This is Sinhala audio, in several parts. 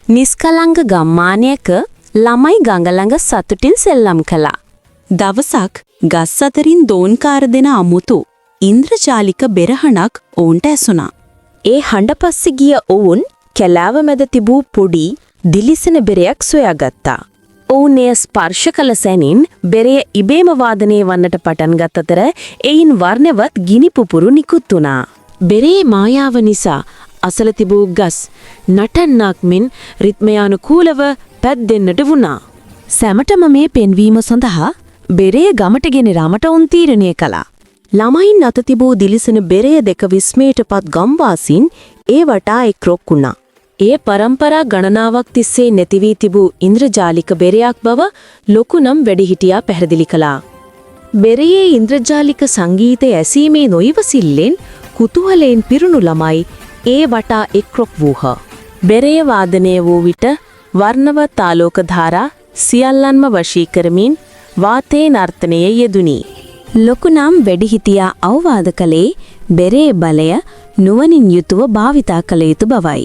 නිස්කලංක ගම්මානයක ළමයි ගඟ ළඟ සතුටින් සෙල්ලම් කළා. දවසක් ගස් අතරින් දෝන්කාර දෙන අමුතු ඉන්ද්‍රජාලික බෙරහණක් ඔවුන්ට ඇසුණා. ඒ හඬ පස්සේ ගිය ඔවුන් කැලෑව මැද තිබූ පොඩි දිලිසෙන බෙරයක් සොයාගත්තා. ඔවුන් එය ස්පර්ශ කළ සැනින් බෙරය ඉබේම වාදනය වන්නට පටන් ගත් අතර එයින් වර්ණවත් ගිනි පුපුරු නිකුත් වුණා. බෙරේ මායාව නිසා අසල තිබූ ගස් නටන්නක් මෙන් රිද්මයානුකූලව පැද්දෙන්නට වුණා. සැමටම මේ පෙන්වීම සඳහා බෙරය ගමට ගෙන යාමට ඔවුන් තීරණය කළා. ළමයින් අත තිබූ දිලිසෙන බෙරය දෙක විස්මයට පත් ගම්වාසීන් ඒ වටා එක්රොක් වුණා. එය පරම්පරා ගණනාවක් තිස්සේ නැති වී තිබූ ඉන්ද්‍රජාලික බෙරයක් බව ලොකු නම් වැඩිහිටියා පැහැදිලි කළා. බෙරයේ ඉන්ද්‍රජාලික සංගීතය ඇසීමේ නොයිවසිල්ලෙන් කුතුහලයෙන් පිරුණු ළමයි ඒ වටා එක්රොක් වූහ. බෙරය වාදනය වූ විට වර්ණවත් ආලෝක ධාරා සියල්ලන්ම වශී කරමින් වාතයේ නර්තනයේ යෙදුණි. ලොකු නම් වැඩිහිටියා අවවාද කළේ බෙරේ බලය නුවණින් යුතුව භාවිතා කළ යුතු බවයි.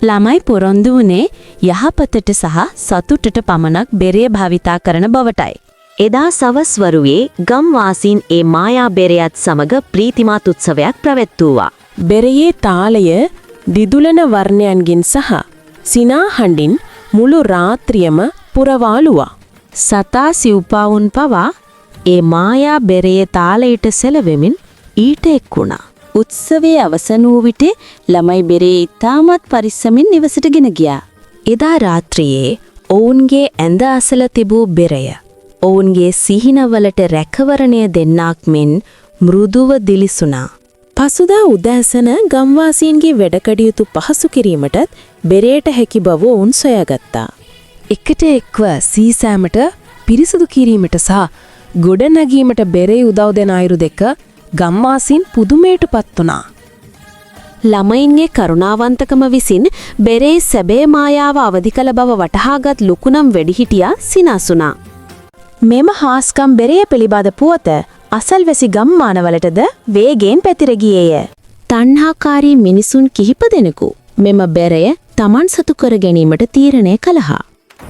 ළමයි පොරොන්දු වුණේ යහපතට සහ සතුටට පමණක් බෙරය භාවිතා කරන බවටයි. එදා සවස් වරුවේ ගම්වාසීන් ඒ මායා බෙරයත් සමග ප්‍රීතිමත් උත්සවයක් පැවැත්වුවා. බෙරයේ තාලය දිදුලන වර්ණයන්ගෙන් සහ සිනා හඬින් මුළු රාත්‍රියම පුරවාලුවා. සතා සිව්පාවුන් පවා ඒ මායා බෙරයේ තාලයට සෙලවෙමින් ඊට එක් වුණා. උත්සවයේ අවසන් වූ විට ළමයි බෙරේ ඉතාමත් පරිස්සමින් නිවසට ගෙන ගියා. එදා රාත්‍රියේ ඔවුන්ගේ ඇඳ අසල තිබූ බෙරය ඔවුන්ගේ සිහිනවලට රැකවරණය දෙන්නාක් මෙන් මෘදුව දිලිසුණා. පසුදා උදෑසන ගම්වාසීන්ගේ වැඩ කටයුතු පහසු කිරීමටත් බෙරයට හැකි බව ඔවුන් සොයාගත්තා. එකට එක්ව සීසෑමට පිරිසිදු කිරීමට සහ ගොඩනැගීමට බෙරේ උදව් දෙන අයුරු දෙක ගම්වාසීන් පුදුමයට පත් වුණා. ළමයින්ගේ කරුණාවන්තකම විසින් බෙරේ සැබෑ මායාව අවදි කළ බව වටහාගත් ලොකුනම් වැඩිහිටියා සිනාසුණා. මෙම හාස්කම් බෙරය පිළිබඳ පුවත අසල්වැසි ගම්මානවලටද වේගයෙන් පැතිර ගියේය. තණ්හාකාරී මිනිසුන් කිහිප දෙනෙකු මෙම බෙරය තමන් සතු කර ගැනීමට තීරණය කළහ.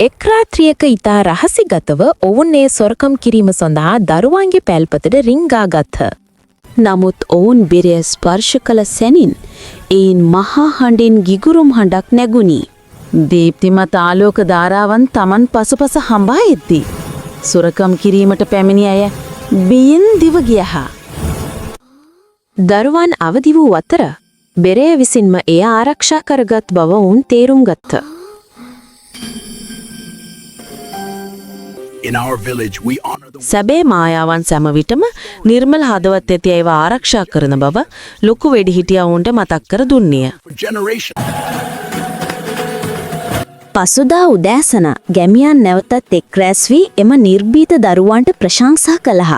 එක් රාත්‍රියක ඉතා රහසිගතව ඔවුන් එය සොරකම් කිරීම සඳහා දරුවන්ගේ පැල්පතට රිංගා ගත්හ. නමුත් ඔවුන් බෙරය ස්පර්ශ කළ සැනින් එයින් මහා හඬින් ගිගුරුම් හඬක් නැගුණි. දීප්තිමත් ආලෝක ධාරාවන් තමන් පසුපස හඹා එද්දී සොරකම් කිරීමට පැමිණි අය බියෙන් දිව ගියහ. දරුවන් අවදි වූ අතර බෙරය විසින්ම එය ආරක්ෂා කරගත් බව ඔවුන් තේරුම් ගත්හ. In our village, we honor the සැබෑ මායාවන් සෑම විටම නිර්මල හදවත් ඇති අයව ආරක්ෂා කරන බව ලොකු වැඩිහිටියා ඔවුන්ට මතක් කර දුන්නේය. for generations. පසුදා උදෑසන ගැමියන් නැවතත් එක් රැස් වී එම නිර්භීත දරුවන්ට ප්‍රශංසා කළහ.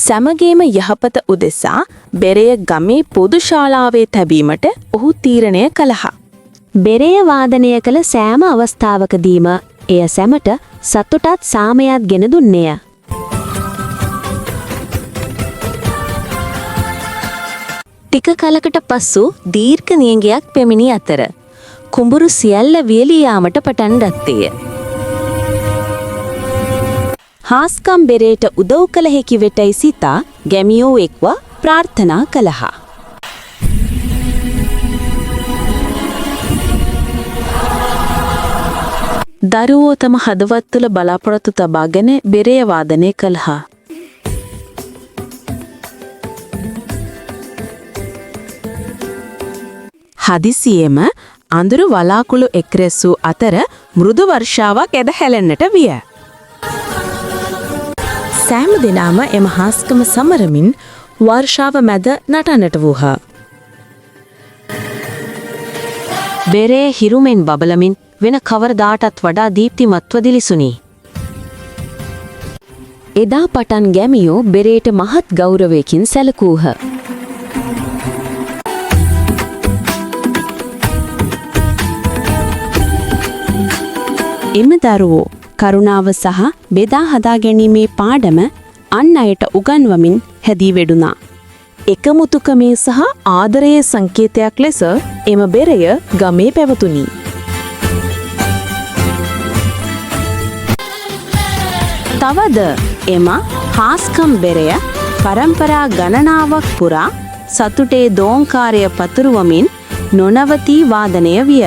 සැමගේම යහපත උදෙසා බෙරය ගමේ පොදු ශාලාවේ තැබීමට ඔහු තීරණය කළහ. බෙරය වාදනය කළ සෑම අවස්ථාවකදීම එය සැමට සතුටත් සාමයත් ගෙන දුන්නේය. ටික කලකට පසු දීර්ඝ නියඟයක් පැමිණි අතර කුඹුරු සියල්ල වියලී යාමට පටන් ගත්තේය. හාස්කම් බෙරේට උදව් කළ හැකි වෙටයි සිතා ගැමියෝ එක්ව ප්‍රාර්ථනා කළහ. දරුවෝ තම හදවත් තුළ බලාපොරොත්තු තබාගෙන බෙරය වාදනය කළහ. හදිසියෙම අඳුරු වලාකුළු එක්රැස් වූ අතර මෘදු වර්ෂාවක් ඇද හැලෙන්නට විය. සෑම දෙනාම එම හාස්කම සමරමින් වර්ෂාව මැද නටන්නට වූහ. බෙරේ හිරුමෙන් බබලමින් වෙන කවරදාටත් වඩා දීප්තිමත්ව දිලිසුණි. එදා පටන් ගැමියෝ බෙරේට මහත් ගෞරවයකින් සැලකූහ. එම දරුවෝ කරුණාව සහ බෙදා හදා ගැනීමේ පාඩම අන් අයට උගන්වමින් හැදී වැඩුණා. එකමුතුකමේ සහ ආදරයේ සංකේතයක් ලෙස එම බෙරය ගමේ පැවතුණි. තවද එම හාස්කම් බෙරය පරම්පරා ගණනාවක් පුරා සතුටේ දෝංකාරය පතුරුවමින් නොනවතී වාදනය විය.